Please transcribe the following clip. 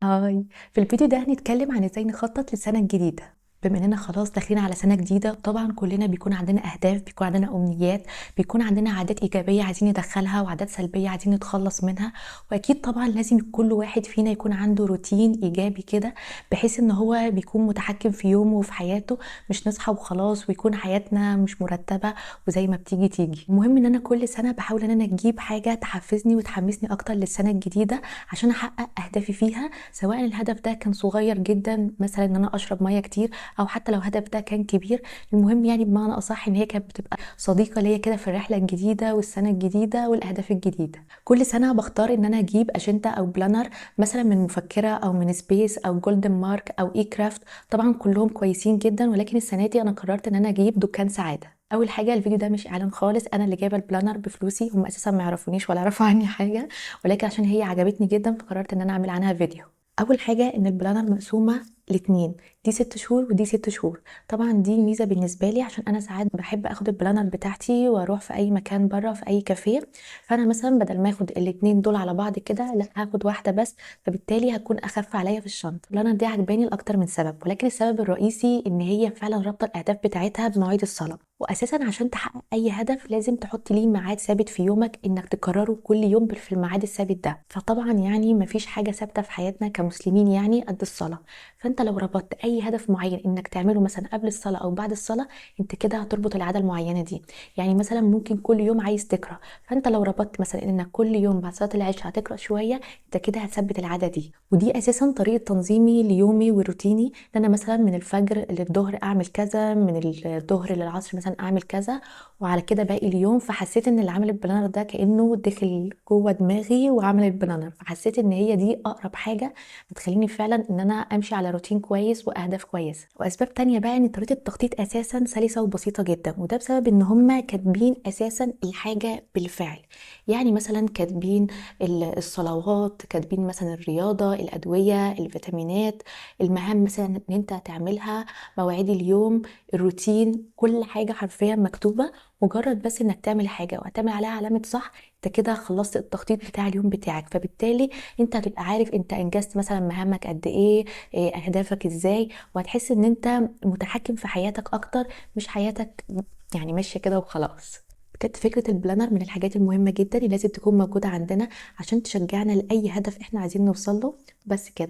Hi. في الفيديو ده هنتكلم عن ازاي نخطط للسنة الجديدة. بما اننا خلاص داخلين على سنة جديدة، طبعا كلنا بيكون عندنا اهداف، بيكون عندنا امنيات، بيكون عندنا عادات ايجابية عايزين ندخلها وعادات سلبية عايزين نتخلص منها، واكيد طبعا لازم كل واحد فينا يكون عنده روتين ايجابي كده بحيث ان هو بيكون متحكم في يومه وفي حياته، مش نصحى وخلاص ويكون حياتنا مش مرتبة وزي ما بتيجي تيجي. المهم ان انا كل سنة بحاول ان انا اجيب حاجة تحفزني وتحمسني اكتر للسنة الجديدة عشان احقق اهدافي فيها، سواء الهدف ده كان صغير جدا مثلا ان انا اشرب مية كتير، او حتى لو هدف ده كان كبير. المهم بمعنى اصح ان هي كانت بتبقى صديقه ليا كده في الرحلة الجديدة والسنة الجديدة والاهداف الجديدة. كل سنة بختار ان انا اجيب اجندة او planner مثلا من مفكرة او من سبيس او جولدن مارك او اي كرافت، طبعا كلهم كويسين جدا، ولكن السنة دي انا قررت ان انا اجيب دكان سعادة. اول حاجة الفيديو ده مش اعلان خالص، انا اللي جايبه ال planner بفلوسي، هم اساسا ما يعرفونيش ولا يعرفوا عني حاجة، ولكن عشان هي عجبتني جدا فقررت ان انا اعمل عنها فيديو. اول حاجة ان ال planner مقسومة لاتنين، دي 6 شهور ودي 6 شهور. طبعا دي ميزة بالنسبة لي عشان انا ساعات بحب اخد ال planner بتاعتي واروح في اي مكان بره في اي كافيه، فانا مثلا بدل ما اخد الاتنين دول على بعض كده لا هاخد واحدة بس، فبالتالي هتكون اخف عليا في الشنطة. ال planner دي عجباني لاكتر من سبب، ولكن السبب الرئيسي ان هي فعلا رابطه الاهداف بتاعتها بمواعيد الصلاة، واساسا عشان تحقق اي هدف لازم تحط ليه ميعاد ثابت في يومك انك تكرره كل يوم في الميعاد الثابت ده. فطبعا مفيش حاجة ثابتة في حياتنا كمسلمين قد الصلاة، فانت لو ربطت اي هدف معين انك تعمله مثلا قبل الصلاة او بعد الصلاة انت كده هتربط العادة المعينة دي. مثلا ممكن كل يوم عايز تقرا، فانت لو ربطت مثلا انك كل يوم بعد صلاة العشاء هتقرا شوية، انت كده هتثبت العادة دي. ودي اساسا طريقه تنظيمي ليومي وروتيني، ان انا مثلا من الفجر للظهر اعمل كذا، من الظهر للعصر مثلا اعمل كذا، وعلى كده باقي اليوم. فحسيت ان اللي عامل ال planner ده كانه دخل جوه دماغي وعمل ال planner، فحسيت ان هي دي اقرب حاجة بتخليني فعلا ان انا امشي على روتين كويس واهداف كويسة. واسباب تانية بقى ان طريقه التخطيط اساسا سلسه وبسيطة جدا، وده بسبب ان هم كاتبين اساسا الحاجة بالفعل. مثلا كاتبين الصلوات، كاتبين مثلا الرياضة، الادوية، الفيتامينات، المهام مثلا ان انت هتعملها، مواعيد اليوم، الروتين، كل حاجة حرفيا مكتوبة. مجرد بس انك تعمل حاجة وهتعمل عليها علامة صح، انت كده خلصت التخطيط بتاع اليوم بتاعك. فبالتالي انت هتبقى عارف انت انجزت مثلا مهامك قد ايه، اهدافك ازاي، وهتحس ان انت متحكم في حياتك اكتر، مش حياتك ماشية كده وخلاص. بجد فكرة ال planner من الحاجات المهمة جدا اللي لازم تكون موجودة عندنا عشان تشجعنا لأي هدف احنا عايزين نوصل له. بس كده.